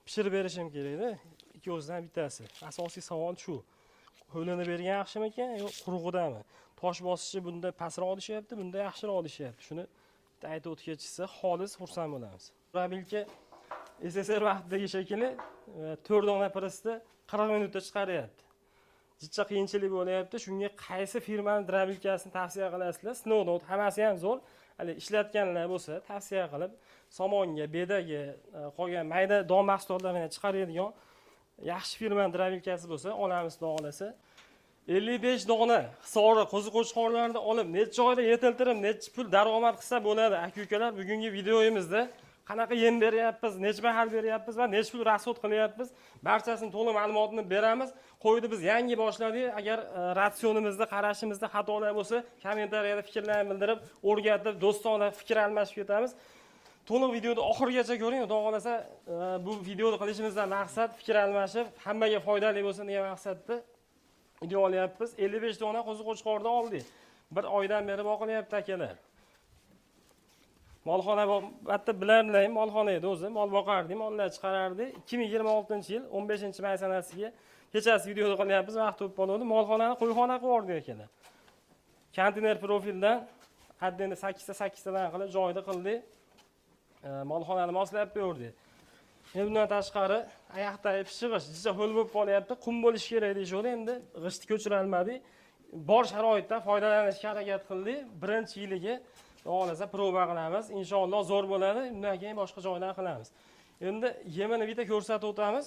Pishirib berishim kerakda. Ikkovidan bittasi. Asosiy savol shu. Ho'lini bergan yaxshimikan yo qurug'idami? Tosh bosishi bunda pastroq deyishyapti, bunda yaxshiroq deyishyapti. Shuni bitta aytib o'tib ketishsa, xolis xursand bo'lamiz. Дробилка SSR vaqtidagi shekilli 4 dona pressda 40 minutda chiqaryapti. Jicha qiyinchilik bo'lyapti. Shunga qaysi firmani дробилка sini tavsiya qilasizlar? Sinovdan hammasi ham zo'r. Hali ishlatganlar bo'lsa, tavsiya qilib, somonga, bedaga, qolgan mayda don mahsulotlarini chiqaradigan yaxshi firmani дробилка si bo'lsa, olamiz, xudo xohlasa. 55 dona Hisori qo'zi qo'chqorlarni olib, necha oyda yetiltirib, necha pul daromad qilsa bo'ladi? Aka-ukalar, bugungi videoyimizda qanaqa yem beryapmiz, necha mahal beryapmiz va necha pul расход qilyapmiz, barchasini to'liq ma'lumotni beramiz. Qo'yni biz yangi boshladik. Agar ratsionimizda, qarashimizda xatolar bo'lsa, kommentariyada fikrlarni bildirib, o'rgatib, do'stona fikr almashib ketamiz. To'liq videoni oxirigacha ko'ring. Xudo xohlasa, bu videoni qilishimizdan maqsad fikr almashib, hammaga foydali bo'lsin degan maqsadda video olyapmiz. 55 dona qo'zi qo'chqorni oldik. Bir oydan beri boqilyapti, akalar. Molxona albatta bilarlar, molxona edi o'zi, mol boqardik, mollar chiqarardik. 2026-yil 15 may sanasiga kechasi videoda qilyapmiz, vaqt o'tib qoldi. Molxonani qo'yxona qilib yubordik, akalar. Konteyner profildan haddini 8 ta 8 tadan qilib joyida qildik. Molxonani moslab berdik. Endi bundan tashqari oyoqdagi pishig'ish jicha ho'l bo'lib qolyapti, qum bo'lishi kerak deyishadi. Endi g'ishtni ko'chira olmadik. Bor sharoitdan foydalanishga harakat qildik. Birinchi yiliga xudo xohlasa proba qilamiz. Inshaalloh zo'r bo'ladi. Undan keyin boshqa joydan qilamiz. Endi yemini bitta ko'rsatib o'tamiz.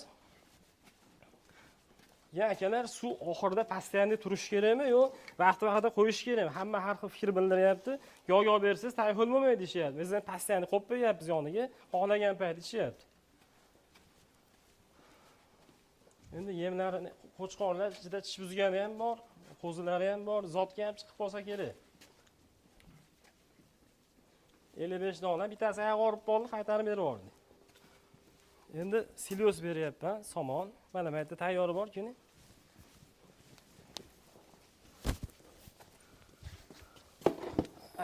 Ya akalar, suv oxirida постоянно turishi kerakmi yo vaqti vaqtida qo'yish kerakmi? Hamma har xil fikr bildiryapti. Yo yo bersangiz tay ho'l bo'lmaydi deyishyapti. Biz ham постоянно qo'yib qo'yyapmiz yoniga, xohlagan payt ichyapti. Endi yemlarni qo'chqorlar ichida tish buzgani ham bor, qo'zilari ham bor, zotga ham chiqib qolsa kerak. 55 dona, bittasi oyog'i og'rib qoldi, qaytarib berib yubordik. Endi silyos beryapman, somon. Mana bu yerda tayyor bor kuni.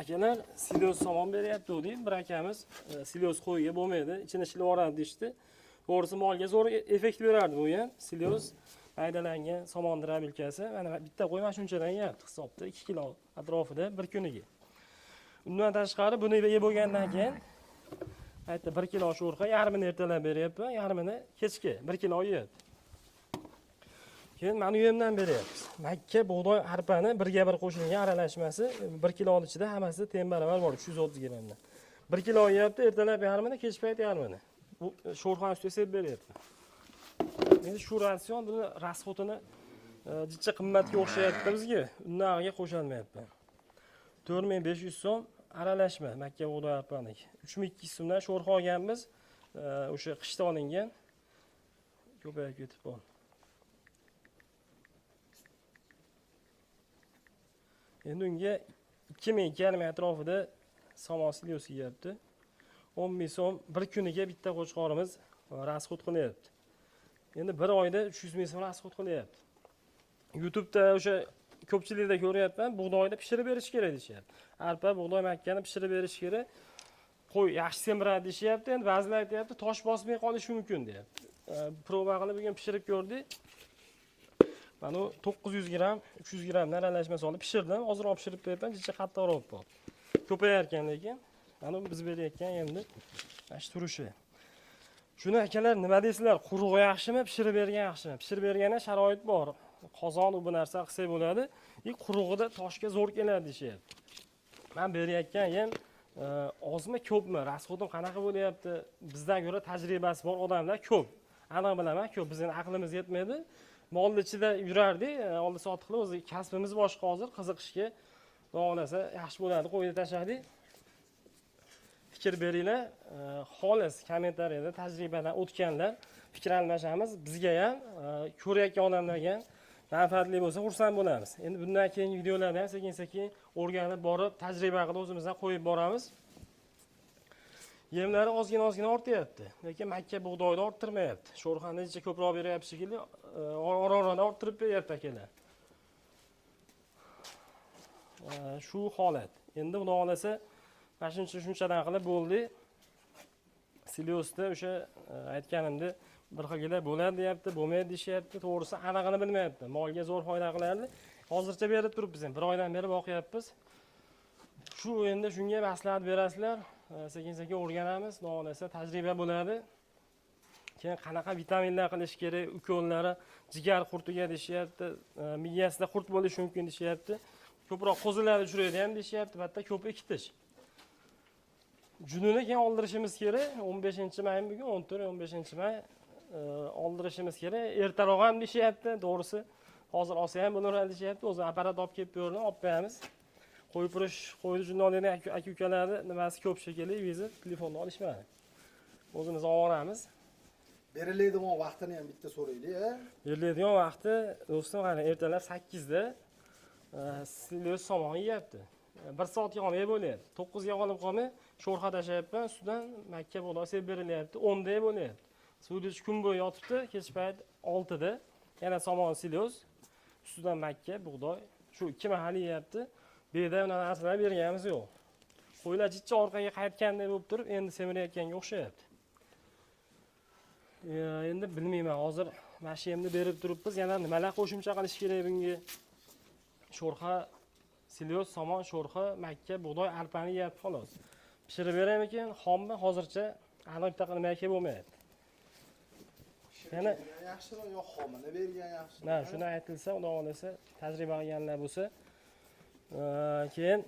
Akalar, silyos somon beryapti deydi bir akamiz. Silyos qo'yga bo'lmaydi, ichini shilib yuboradi deyishdi. To'g'risi molga zo'r effekt berardi bu ham. Silyos maydalangan somon дробилка si. Mana bitta qo'y mana shunchadan yeyapti hisobda 2 kilo atrofida bir kuniga. Undan tashqari buni yeb bo'lgandan keyin aytdi 1 kilo sho'rxa, yarmini ertalab beryapman, yarmini kechki 1 kilo yeyapti. Keyin mana uyimdan beryapmiz. Makka, bug'doy, arpani birga bir qo'shilgan aralashmasi 1 kilo ichida hammasi teng barobar bor, 330 grammdan. 1 kilo yeyapti, ertalab yarmini, kech payt yarmini. Bu sho'rxani ustiga sepib beryapti. Endi shu ratsion buni расход ini jicha qimmatga o'xshayapti bizga. Undan ag'iga qo'sholmayapman. 4500 so'm aralashma makka, bug'doy, arpaniki. 3200 so'mdan sho'rxa olganmiz. O'sha qishda olingan. Ko'payib ketib qoldi. Endi unga 2000 2,5 atrofida somon silyos yeyapti. 10 ming so'm bir kuniga bitta qo'chqorimiz расход qilyapti. Endi bir oyda 300 ming so'm расход qilyapti. YouTube'da o'sha ko'pchilikda ko'ryapman, bug'doyni pishirib berish kerak deyishyapti. Arpa, bug'doy, makkani pishirib berish kerak. Qo'y yaxshi semiradi deyishyapti. Endi ba'zilar aytyapti, tosh bosmay qolishi mumkin deyapti. Proba qilib bugun pishirib ko'rdik. Mana u 900 gramm, 300 gramm aralashma solib pishirdim. Ozroq pishirib qo'yapman, jicha qattiqroq bo'lib qoldi. Ko'payar ekan lekin. Mana bu biz berayotgan endi mana shu turishi. Shuni akalar nima deysizlar? Qurug'i yaxshimi, pishirib bergan yaxshimi? Pishirib berganda sharoit bor. Qozon u bu narsa qilsak bo'ladi. И qurug'ida toshga zo'r keladi deyishyapti. Men berayotgan yem ozmi, ko'pmi? Расход im qanaqa bo'lyapti? Bizdan ko'ra tajribasi bor odamlar ko'p. Aniq bilaman, ko'p. Bizning aqlimiz yetmaydi. Molni ichida yurardik, oldi sotib qilib, o'zi kasbimiz boshqa hozir, qiziqishga xudo xohlasa yaxshi bo'ladi, qo'yni tashladik. Fikr beringlar, xolis kommentariyada tajribadan o'tganlar fikr almashamiz. Bizga ham, ko'rayotgan odamlarga ham manfaatli bo'lsa xursand bo'lamiz. Endi bundan keyingi videolarda ham sekin-sekin o'rganib borib, tajriba qilib o'zimizdan qo'yib boramiz. Yemlari ozgina-ozgina ortyapti, lekin makka bug'doyni orttirmayapti. Sho'rxani icha ko'proq beryapti shekilli, ora-orada orttirib beryapti akalar. Shu holat. Endi xudo xohlasa mana shuncha shunchadan qilib bo'ldi. Silyosda o'sha aytganimda bir xilgina bo'ladi deyapti, bo'lmaydi deyishyapti. To'g'risi anig'ini bilmayapti. Molga zo'r foyda qilardi. Hozircha berib turibmiz endi. Bir oydan beri boqyapmiz. Shu endi shunga maslahat berasizlar. Sekin-sekin o'rganamiz. Xudo xohlasa tajriba bo'ladi. Keyin qanaqa vitaminlar qilish kerak, ukollari jigar qurtiga deyishyapti, miyasida qurt bo'lishi mumkin deyishyapti. Ko'proq qo'zilar uchraydi ham deyishyapti, bitta ko'p ekitish. Junini keyin oldirishimiz kerak. 15-may bugun, 14-15 may oldirishimiz kerak. Ertaroq ham deyishyapti, to'g'risi. Hozir olsa ham bo'laveradi deyishyapti. O'zi apparat olib kelib berdim, olib qo'yamiz. Qo'y purish, qo'yni junni aka ukalarni nimasi ko'p shekilli, vizit telefonni olishmadi. O'zimiz olib boramiz. Beriladigan vaqtini ham bitta so'raylik, a? Beriladigan vaqti do'stim, qani, ertalab 8da silyos somon yeyapti. Bir soatga qolmay bo'lyapti. 9ga qolib qolmay sho'rxa tashlayapman, ustidan makka bug'doy sepib berilyapti. 10da bo'lyapti. Suvda kun bo'yi yotibdi, kech payt 6da yana somon silyos, ustidan makka, bug'doy, shu ikki mahal yeyapti. Bu yerda unaqa narsalar berganimiz yo'q. Qo'ylar jicha orqaga qaytgandek bo'lib turib, endi semirayotganga o'xshayapti. Endi bilmayman, hozir mana shu yemni berib turibmiz, yana nimalar qo'shimcha qilish kerak bunga? Sho'rxa, silyos, somon, sho'rxa, makka, bug'doy, arpani yeyapti xolos. Pishirib beraymikin, xommi? Hozircha aniq bitta nimaga bo'lmayapti. Yana Bergan yaxshiroq yo xomini bergan yaxshiroq? Na, shuni aytilsa, xudo xohlasa, tajriba qilganlar bo'lsa, keyin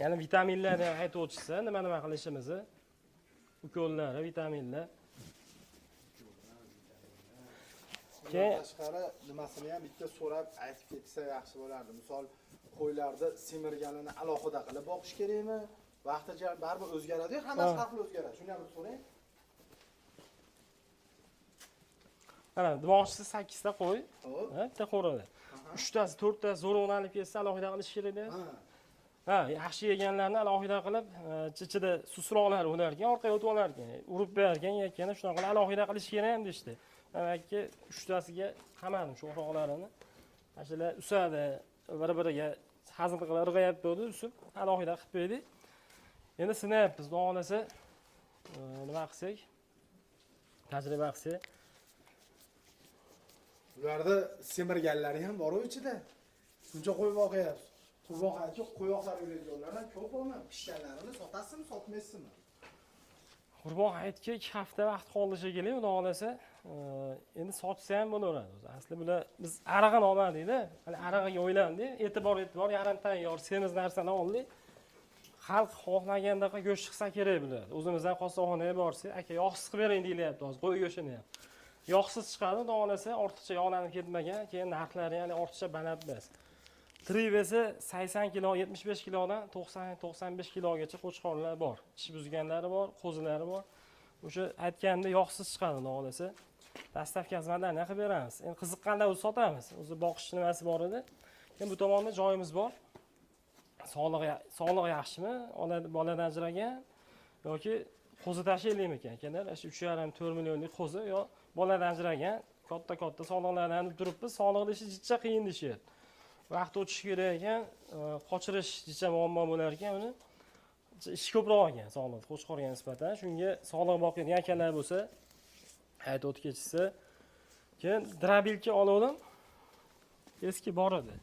yana vitaminlarni ham aytib o'tishsa, nima nima qilishimizni, ukollari, vitaminlar. Undan tashqari nimasini ham bitta so'rab aytib ketsa yaxshi bo'lardi. Misol, qo'ylarda semirganini alohida qilib boqish kerakmi? Vaqtincha baribir o'zgaradi-yu, hammasi har xil o'zgaradi. Shuni ham bir so'rang. Mana demoqchisiz, sakkizta qo'y, Xo'p. ha, bitta qo'rada. Uchtasi, to'rttasi zo'rg'lanib ketsa, alohida qilish kerak deyapsiz. Ha. Ha, yaxshi yeganlarni alohida qilib, ichida susroqlar bo'lar ekan, orqaga o'tib olar ekan, urib berar ekan, yeyotganda shunaqa qilib alohida qilish kerak ham deyishdi. Demakki, uchtasiga qamadim sho'rroqlarini. Mana shular usadi, bir-biriga hazil qilib irg'ayapti dedi, usib alohida qilib qo'ydik. Endi sinayapmiz, xudo xohlasa, nima qilsak, tajriba qilsak. Ularda semirganlari ham bor-u ichida. Shuncha qo'y boqyapsiz. Qurbon hayiti qo'yoqlar yuradiganlardan ko'p olma. Pishganlarini sotasizmi, sotmaysizmi? Qurbon hayitga 2 hafta vaqt qoldi shekilli, xudo xohlasa, endi sotsa ham bo'laveradi o'zi. Asli bular biz arig'ini olmadik-da, hali arig'iga o'ylandik. E'tibor yarim tayyor semiz narsani oldik. Xalq xohlagandaqa go'sht chiqsa kerak bular. O'zimizdan qassobxonaga borsak, aka yog'siz qilib bering deyilyapti hozir qo'y go'shtini ham. Yog'siz chiqadi, xudo xohlasa, ortiqcha yog'lanib ketmagan, keyin narxlari ham ortiqcha baland emas. Tirik esa 80 kilo, 75 kilodan 90-95 kilogacha qo'chqorlar bor. Tish buzganlari bor, qo'zilari bor. O'sha aytganimda yog'siz chiqadi, xudo xohlasa. Доставка xizmatlarini qilib beramiz. Endi qiziqqanlar o'zi sotamiz. O'zi boqish nimasi bor edi. Keyin bu tomonda joyimiz bor. Sog'lig'i yaxshimi? Boladan ajragan yoki qo'zi tashlaylikmikan? Akalar, shu 3,5-4 millionlik qo'zi yo boladan ajragan, katta-katta sog'liqlardan deb turibmiz. Sog'liqni ishi jicha qiyin deyishyapti. Vaqt o'tishi kerak ekan, qochirish jicha muammo bo'lar ekan uni. Ish ko'proq ekan sog'liq qo'chqorga nisbatan. Shunga sog'liq boqadigan akalar bo'lsa, aytib o'tib ketishsa. Keyin дробилка oluvdim. Eski bor edi.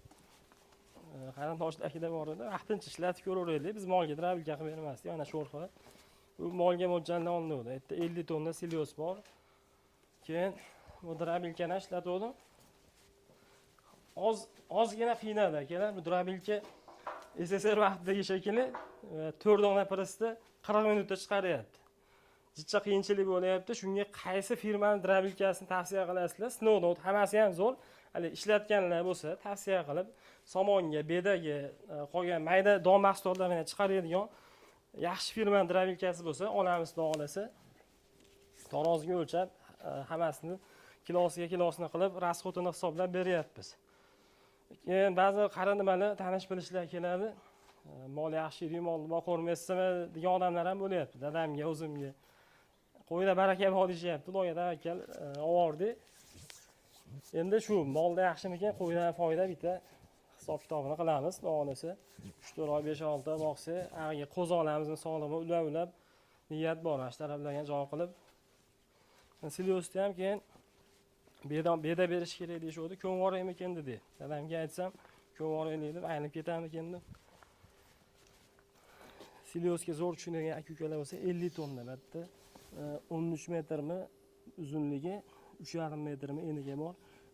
Qarindoshlarida bor edi. Vaqtincha ishlatib ko'raveraylik. Biz molga дробилка qilib bermasdik. Mana sho'rxa. Bu molga mo'ljallanib olinadi. Bu yerda 50 tonna silyos bor. Keyin bu дробилка ni ishlatgandim. Ozgina qiynadi akalar. Bu дробилка SSR vaqtidagi shekilli, 4 dona pressda 40 minutda chiqaryapti. Jicha qiyinchilik bo'lyapti. Shunga qaysi firmani дробилка sini tavsiya qilasizlar? Sinovdan o'tib hammasi ham zo'r. Hali ishlatganlar bo'lsa tavsiya qilib, somonga, bedaga, qolgan mayda don mahsulotlarini chiqaradigan yaxshi firmani дробилка si bo'lsa, olamiz xudo xohlasa. Taroziga o'lchab, hammasini kilosiga kilosini qilib, расход ini hisoblab beryapmiz. Keyin ba'zi qara nimalar tanish bilishlar keladi. Mol yaxshi edi, molni boqavermaysizmi degan odamlar ham bo'lyapti. Dadamga, o'zimga. Qo'yda baraka bor deyishyapti. Xudoga tavakkal, obordik. Endi shu molda yaxshimikan, qo'ydan foyda bitta hisob kitobini qilamiz, xudo xohlasa. 3-4 oy, 5-6 oy boqsa, ag'iga qo'zi olamizmi, sog'lig'ini ulab-ulab Niyat bor, mana shu taraflarga joy qilib. Silyosni ham keyin beda berish kerak deyishuvdi. Ko'nvoraymikin dedi. Dadamga aytsam, ko'nvoraylik deb aylanib ketamikin deb. Silyosga zo'r tushunadigan aka ukalar bo'lsa 50 tonna bitta. 13 metrmi uzunligi, 3,5 metrmi eniga bor.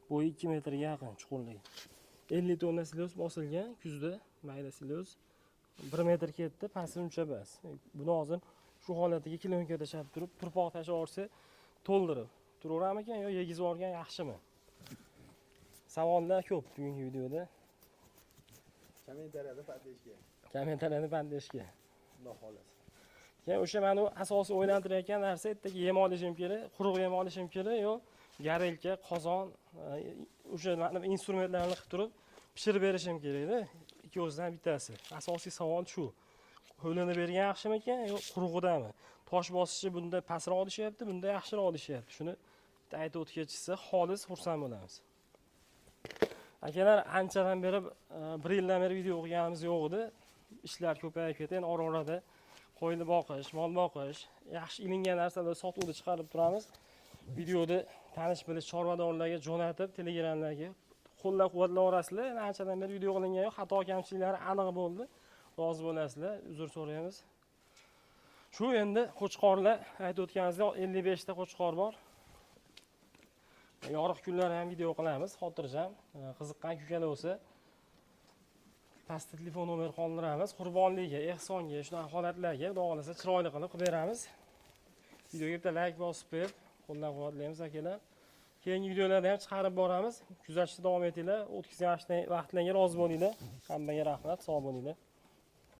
Bo'yi 2 metrga yaqin chuqurligi. 50 tonna silyos bosilgan kuzda, mayda silyos 1 metr ketdi, pasti uncha bas. Buni hozir shu holatiga kilonka tashlab turib, turpoq tashlab yuborsa, to'ldirib turaveramikan yo yegizib yuborgan yaxshimi? Savollar ko'p bugungi videoda. Kommentariyada поддержка. Kommentariyada поддержка. Xudo xohlasa. Keyin o'sha mani asosiy o'ylantirayotgan narsa, ertaga yem olishim kerak, quruq yem olishim kerak yo горелка, qozon, o'sha instrumentlarni qilib turib pishirib berishim kerakda. Ikkovsidan bittasi. Asosiy savol shu. Ho'lini bergan yaxshimikan yo qurug'idami? Tosh bosishi bunda pastroq deyishyapti, bunda yaxshiroq deyishyapti. Shuni bitta aytib o'tib ketishsa, xolis xursand bo'lamiz. Akalar, anchadan beri, bir yildan beri video qilganimiz yo'q edi. Ishlar ko'payib ketdi. Endi ora-orada qo'yni boqish, mol boqish, yaxshi ilingan narsalarni sotuvda chiqarib turamiz. Videoda tanish bilish chorvadorlarga jo'natib, Telegramlarga qo'llab-quvvatlayverasizlar. Endi anchadan beri video qilingan yo'q, xato kamchiliklari aniq bo'ldi. Rozi bo'lasizlar, uzr so'raymiz. Shu endi qo'chqorlar aytib o'tganimizdek 55 ta qo'chqor bor. Yorug' kunlar ham video qilamiz, xotirjam. Qiziqqan ukalar bo'lsa, pastda telefon nomer qoldiramiz. Qurbonlikka, ehsonga, shunaqa holatlarga xudo xohlasa chiroyli qilib qilib beramiz. Videoga bitta layk bosib qo'yib, qo'llab-quvvatlaymiz akalar. Keyingi videolarda ham chiqarib boramiz. Kuzatishda davom etinglar. O'tkazgan vaqtlarga rozi bo'linglar. Hammaga rahmat, sog' bo'linglar.